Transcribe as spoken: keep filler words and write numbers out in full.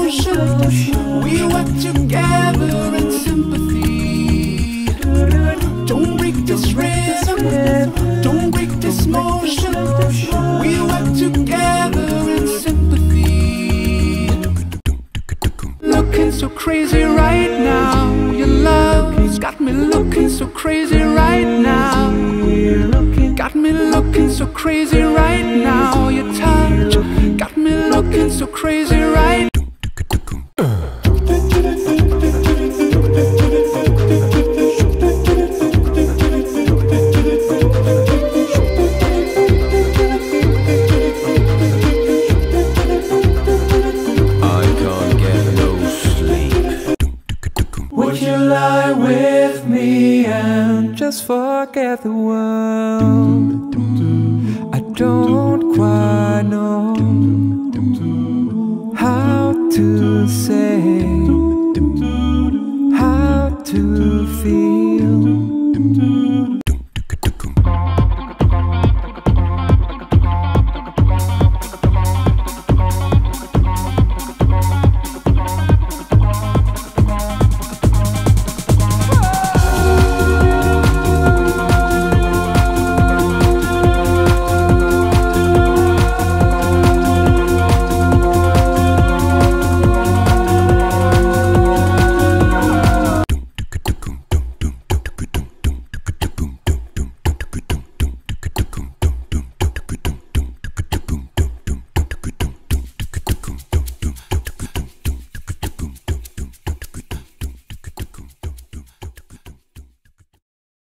We work together in sympathy. Don't break this rhythm, don't break this motion. We work together in sympathy. Looking so crazy right now. Your love's got me looking so crazy right now. Got me looking so crazy right now. Your touch got me looking so crazy right. I can't get no sleep. Would you lie with me and just forget the world? I don't quite know how to say